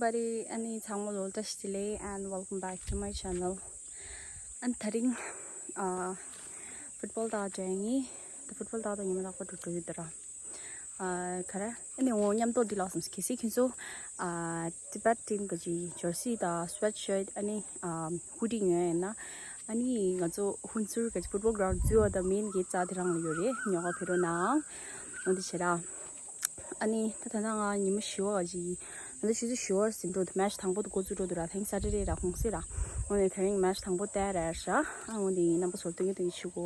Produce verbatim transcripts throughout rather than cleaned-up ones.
Buddy, ཨ་ནི་ཚང་མ་ལོ་བཀྲ་ཤིས་བདེ་ལེགས། And welcome back to my channel. ཨ་ནི་དེ་རིང་ཨ་ཕུཊ་བོལ་ལྟ་འགྲོ་ཡིན། ད་ཕུཊ་བོལ་ལྟ་ད་ཉི་མ་རགས་པ་འགྲོ་འགྲོ་ཡོད་ད་ར། ཨ་ག་རེ། ཨ་ནི་འོ་མཉམ་དུ་འདི་ལ་སོང་། གལ་སྲིད་ཁྱེད་ཚོ་ཨ་Tibet team གི་ཅིག་ཇར་སི་དང་སུ་ཝེད་ཤར་ཊི། ཨ་ནི་ཨ་ཧུ་ཌི་ཉོ་ཡིན་ན། ཨ་ནི་ང་ཚོ་ཧུན་སུར་གི་ཕུཊ་བོལ་གྷ་རའུན་ཌི་ཟུར་དང་མེན་གེཊ་རྩ་དེ་རང་ལ་ཡོད་རེད། ཉོ་ག་ཕེབས་རོགས་གནང་། འོ་འདི་བྱེད་ར། ཨ་ནི་ད་ད་ལྟ་ང་ཉི་མ་བཞི་པ་ཅིག་ང་ཚོ་ཆུ་ཚོད་བཞི་པར་ཟིན་འགྲོ་འདུག་མེ་ཆི་དང་པོ་དེ་འགོ་བཙུགས་འགྲོ་འདུག་ར། དེ་རིང་སེ་ཊར་ཌེ་ར། ཁོང་སི་ར། འོ་ནས་དེ་རིང་མེ་ཆི་དང་པོ་དེ་རེད་ཤག་ཨ་འོ་འདི་ཡིན། རྣམ་པ་ཚོར་སྟོན་གི་སྟོན་གི་ཆུ་གོ་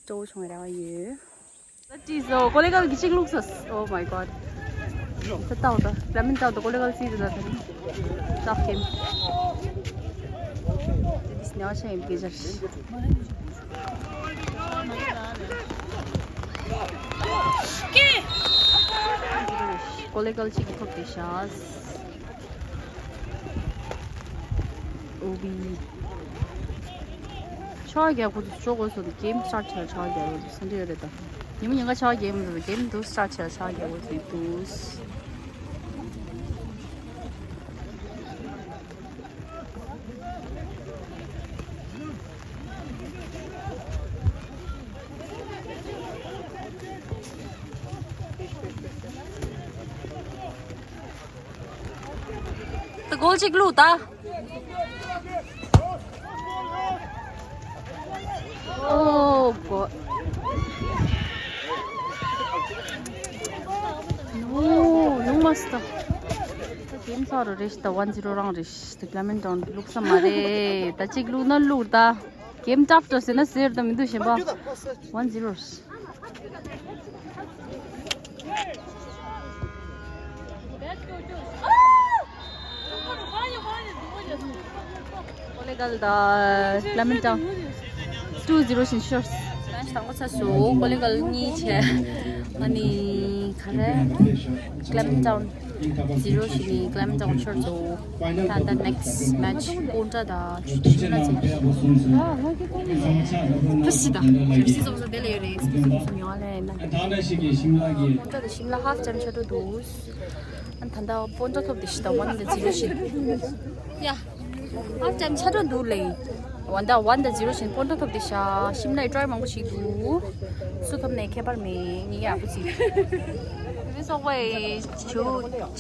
སྤྲོ་བོ་བྱུང་བའི་རེ་བ་ཡོད། ཅི་ཟོ་ཀོ་ལེ་གལ་གྱི་གཅིག་བླུགས་སོ། Oh my god. ད་ལྟ་འོ་ད་ལེ་མོན་ཊ་ད་ཀོ་ལེ་གལ་སི་རེད་ད། ད་ནི་ལབ་ཀིན་དེ་ནས་ནེ་བ་ཆ་ཡིན་གི་ཇར། ཀོ་ལེ་གལ་གཅིག་གི་ཐོབ་དེ་ཤག་ཨོ་བི། ཆ་རྒྱག་གོ་ཆོག་གོ་སོང་། གེམ་སི་ཊར་ཊི་བྱས་ཆ་རྒྱག་གོ་སོང་། འདི་ཡོད་རེད་ད། ཉི་མ་ཉིན་ག་ཆ་རྒྱག་མི་འདུག་གེམ་འདུག་སི་ཊར་ཊི་བྱས་ཆ་རྒྱག་གོ་སོང་འདུག་ད་གོལ་གཅིག་བླུགས་ད། Oh god. ཨོ་ཡོང་མ་སྲིད་ད། ད་གེམ་ཚར་རེད་ཤག་ད་ཝན་ཛི་རོ་རང་རེད་ཤག་ད་ཀླེ་མེན་ཊའུན་བླུགས་ས་མ་རེད། ད་གཅིག་བླུགས་ན་བླུགས་ད། གེམ་ཊབ་འགྲོ་ཟེར་ན་ཟེར་ད་མི་འདུག་གཞན་པ། ཝན་ཛི་རོ། ཀོ་ལེ་གལ་དང་ཀླེ་མེན་ཊའུན་ཊུ་ཛི་རོ་བཞིན་ཤོར། མེ་ཆི་དང་པོ་ཚར་སོང་། ཀོ་ལེ་གལ་གཉིས་བྱས། ཨ་ནི་ག་རེ། ཀླེ་མེན་ཊའུན་ཛི་རོ་བཞིན་ནི་ཀླེ་མེན་ཊའུན་ཤོར་སོང་། ད་ལྟ་ནེག་སི་མེ་ཆི་སྤོན་ཊ་དང་ཆུ་ཆུ་ན་ཚེ། ཕུ་སི་དང་ཞབས་སི་སོང་སོང་དེ་ལ་ཡོད་རེད། སོང་སོང་ཡོང་ཨ་ལེ་ན། སྤོན་ཊ་དང་ཤིམ་ལ་གི། ཨ་ད་ལྟ་སྤོན་ཊ་ཐོབ་དེ་ཤི་ད་ཝན་དང་ཛི་རོ་བཞིན། ཡ། ཨ་ཅམ་ཆ་འགྲོ་འདུག་ལེ། ཝན་དང་ཝན་དང་ཛི་རོ་བཞིན་སྤོན་ཊ་ཐོབ་དེ་ཤ་ཤིམ་ལ་ཡི་ཊ་རའི་མང་པོ་ཞིག་འདུག་སུ་ཐོབ་ནས་ཁྱད་པར་མེད། ངས་ཡག་པོ་བྱེད། མི་སོག་པའི་ཆུ་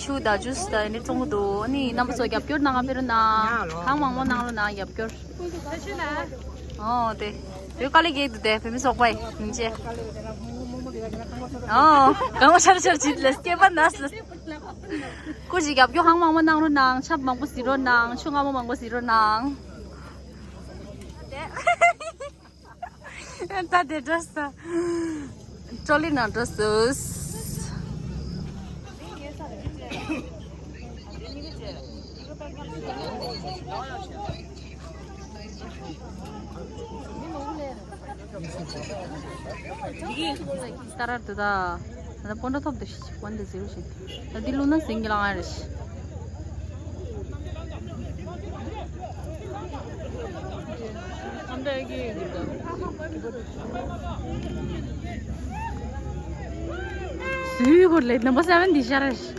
ཆུ་དང་ཇུས་དང་ནི་བཙོང་གི་འདུག་ཨ་ནི་རྣམ་པ་ཚོ་རྒྱབ་སྐྱོར་གནང་ག་ཕེབས་རོགས་གནང་། གང་མང་མང་གནང་རོགས་གནང་རྒྱབ་སྐྱོར། ཨོ་དེ། བོད་དཀའ་ལས་རྒྱག་འདུག་དེ་བོད་མི་སོག་པའི་མིང་ཆེ། ཨོ། གང་བ་ཤར་ཤར་བྱེད་ལ་སྐྱེས་པ་ན་ལ། སྐུ་མཁྱེན་རྒྱབ་སྐྱོར་གང་མང་མང་གནང་རོགས་གནང་། ཆབ་མང་པོ་བཟི་རོགས་གནང་། ཆུ་མངར་མོ་མང་པོ་བཟི་རོགས་གནང་། ད་དེ་འགྲོ་ས། ཀྲོ་ལི་ནང་འགྲོ་སོང་། ཏཱ་ར་དུ་ད། ད་ལྟ་སྤོན་ཊ་ཐོབ་འདུག་ཤི། ཝན་དང་ཛི་རོ་ཞིག་ད་འདི་བླུགས་ན་ཟིང་གི་ལང་ཨ་རེ་ཤི། སུའི་གོ་ལེ་ནམ་བར་སེ་བེན་འདི་ཤར་རེ་ཤི།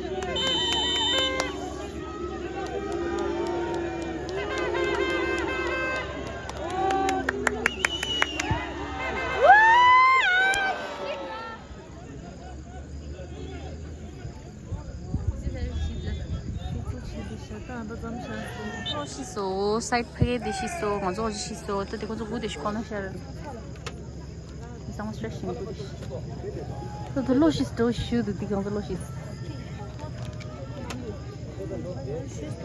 ཤི་སོ། སའིཌ་ཕ་གི་དེ་ཤི་སོ། ང་ཚོ་ཤི་སོ། ད་དེ་ཁོ་ཚོ་དགུ་དེ་ཤི་ཁོ་ན་ཤར། ཚང་མ་སི་ཊེ་ཤིང་དགུ་དེ་ཤི། ད་དུ་ལོ་ཤི་སོ། ཤུ་དུ་དེ་གང་དུ་ལོ་ཤི།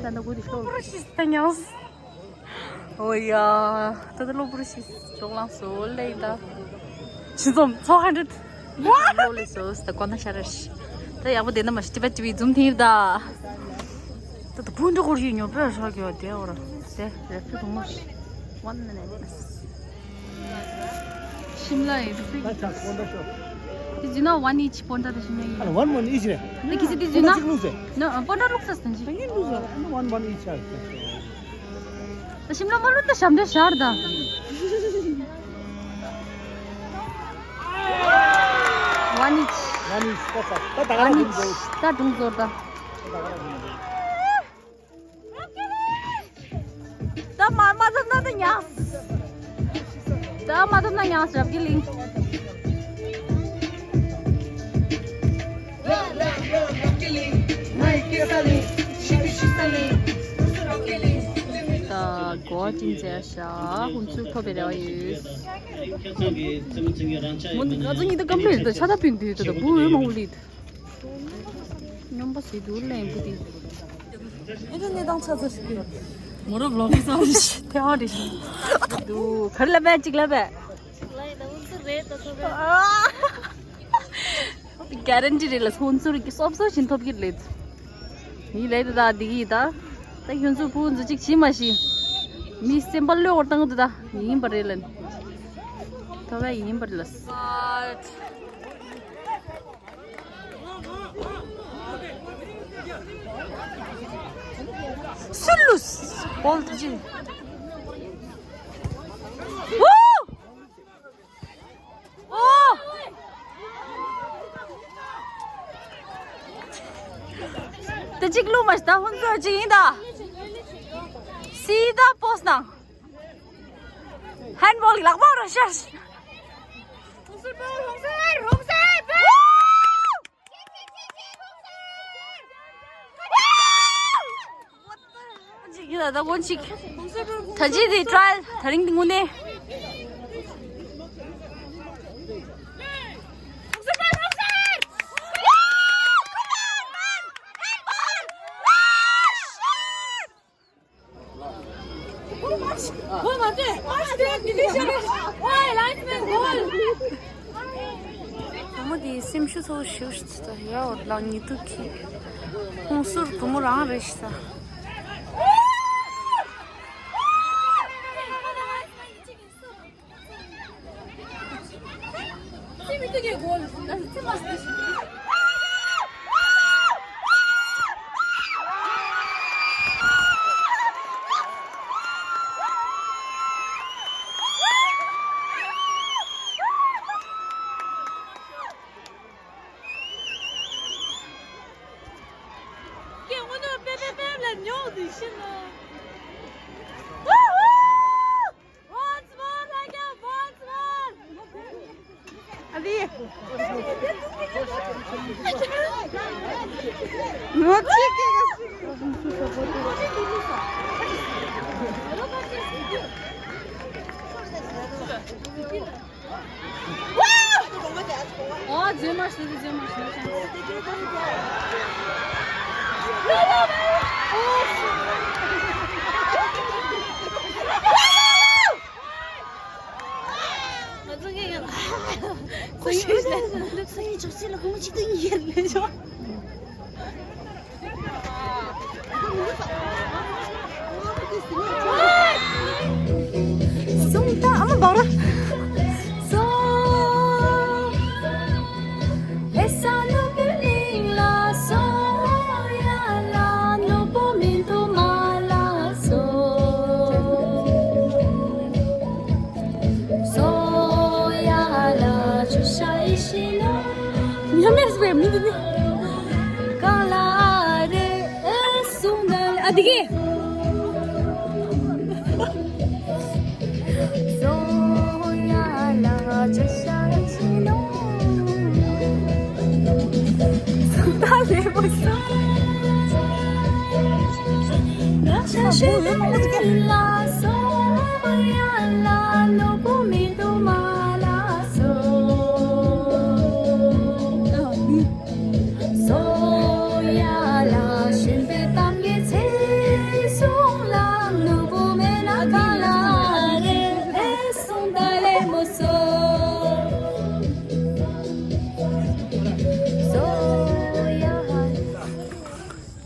ད་ད་དགུ་དེ་ཤི་ལོ་ཤི་ད་ཉོས། ཨོ་ཡ། ད་ལྟ་གློ་བུར་ཞིག་ཅོག་ལང་སོ་ལེ་ད། ཆི་ཙོམ་ཚོ་ཧན་ཌེ་ཌི། གློ་ལེ་སོ་ད་གོ་ན་ཤ་ར་ཤི། ད་ཡག་པོ་དེ་ན་མ་ཤི་ཏི་བ་ཏི་བི་ཛུམ་ཐིང་ཡིབ་ད། ད་ད་བུན་འགྲོ་གོར་ཡི་ཉོ་པ་ཤ་གི་བ་དེ་འོ་ར། དེ་རེ་ཕི་གོ་མོ་ཤི། One minute. ཤིམ་ལ་ཡི་ཕི། དེ་ཇི་ན་one each སྤོན་ཊ་དེ་ཤིམ་ལ་ཡི། ཨ་ལ་one one each རེད། དེ་ཀི་སི་དེ་ཇི་ན། སྤོན་ཊ་གཅིག་བླུགས་ཟེར། ན་སྤོན་ཊ་བླུགས་ས་སྟན་ཅི། ད་ཡིན་བླུགས་ཟེར། ཨ་ལ་one one each ཨ། ཤིམ་ལ་མ་ལུ་ད་ཤམ་དེ་ཤར་ད། One each. One each ད་ད་ད་ག་ར་ཁུམ་ཟོ། ད་དྲུང་ཟོར་ད། ད་ག་ར་ཁུམ་ཟོ། མ་མ་ཐུབ་ན་ད་ཉག་ད་མ་ཐུབ་ན་ཉག་རབ་ཀྱི་ལིང་། ད་གོ་ཅིན་ཙེ་ཤ་ཧུན་ཚུར་ཐོབ་པའི་རེ་བ་ཡོད། མོ་ང་ཚོ་གཉིས་ད་ཀམ་པི་ལིཊ་ད་ཆ་ད་པིན་དུས་ད་བུ་འོས་མང་པོ་ལིད། སྙོམས་པོ་ཞིག་འདུག་ལེན་བུ་དེ། ཨེ་ད་གནས་སྟངས་ཆ་ཚང་ཞིག་གི། མོ་རོ་བློག་གི་སོང་ཞིག་དེ་ཧོ་རེ་ཞིག་འདུག་ག་རེ་ལབ་པས་གཅིག་ལབ་པས། ག་རེ་འདྲི་རེད་ལ་ཧུན་ཚུར་གི་སོབ་སོབ་བཞིན་ཐོབ་ཀྱི་རེད། ཡིན་ལེ་ད་ད་འདི་གི་ད། ད་ཁྱོད་ཚོ་ཕུ་ཚོ་གཅིག་བྱིས་མ་ཤི། མི་སེམས་པ་བློས་བར་བཏང་གི་འདུག་ད་ཡིན་པ་རེད་ལན། ད་བས་ཡིན་པ་རེད་ལ། སུ་ལུས་བོལ་ཏེ་ཅི། ཨོ། ཨོ། དེ་གཅིག་ལུས་མ་ཤི་ད་ཧུན་ཚོ་གཅིག་ཡིན་ད། སི་ད་པོས་ནང་། ཧན་བོལ་ལག་པ་ར་ཤར། ཡིན་ད་ད་ཀོན་ཅིག་ད་ཅི་དེ་ཊ་རའི་ཡལ་དེ་རིང་དེ་དངོས་གནས། བུ་མོ་དེའི་སེམས་ཤུགས་ཚ་བོ་ཞེ་པོ་ཞིག་ད་ཡ་འོ་ལག་ཉིད་དུ་ཁྱི། ཁོང་ཟུར་བུ་མོ་རང་རེད་ཤི་ད། Once more, like a once more. ཨ་ལི། ངོ་ཚིག་སྐད་ག་ཞིག་ཨོ་རྫུན་མ་ཞིག་རྫུན་མ་ཞིག་ང་ཚོ་ངས་ཡང་ཁོ་ཤེས་ཤེས་ལ་ཁོ་ངོ་ཅི་ཏུ་ཡིན་ཡར་ལས་ཆོག་ཉམས་མེད་རེད་པས་མི་འདི་ནི། གང་ལ་རེ་གསུངས་ན་ཨ་འདི་གི།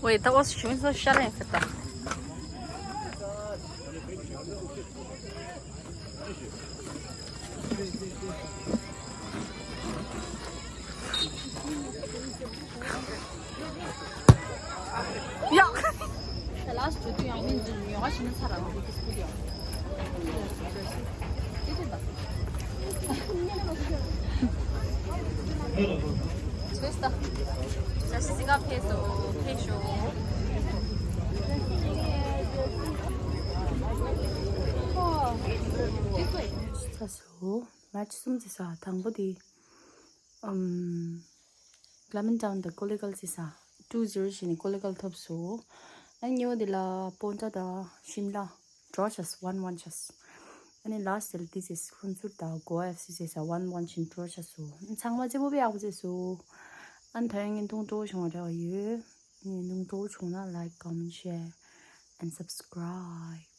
ཝེ་ད་འོ་ཞུན་སོ་ཤ་ལེན་ཟེར་ད། ཡ། ད་ལ་སྤྲོ་དུས་ཡང་མིན་འཛུལ་ཡོང་བ་ཞིག་ནི་ཚ་ར་ལ་འགྲོ་གི་སྐུ་དེ་ཡང་། དེ་དེ་ད། ཆོས་ད། ཅ་ཤི་སི་ག་ཕེ་སོ་ཕེ་ཤོ། ལགས་སོ། མེ་ཆི་གསུམ་བརྩིས་ས་དང་པོ་དེ། ཨམ། Clement Town དང་ཀོ་ལི་གལ་བརྩིས་ས། two zero བྱས་ནས་ཀོ་ལི་གལ་ཐོབ་སོང་། ཨ་ནི་གཉིས་པ་དེ་ལ་པོན་ཊ་དང་ཤིམ་ལ་draw བྱས་སོང་། one one བྱས་སོང་། ཨ་ནི་last དེ་ལ་དེ་བརྩིས་སོང་། ཁོང་ཚོ་དང་Goa F C བརྩིས་ས་one one བྱས་ནས་draw བྱས་སོང་། ཚང་མ་རྩེ་མོ་དཔེ་ཡག་པོ་བརྩིས་སོང་། ཨ་ནི་ད་ཡང་བརྙན་ཐུང་སྤྲོ་བོ་བྱུང་བ་འདྲ་བ་ཡོད། བརྙན་ཐུང་སྤྲོ་བོ་བྱུང་ན་like, comment, share and subscribe.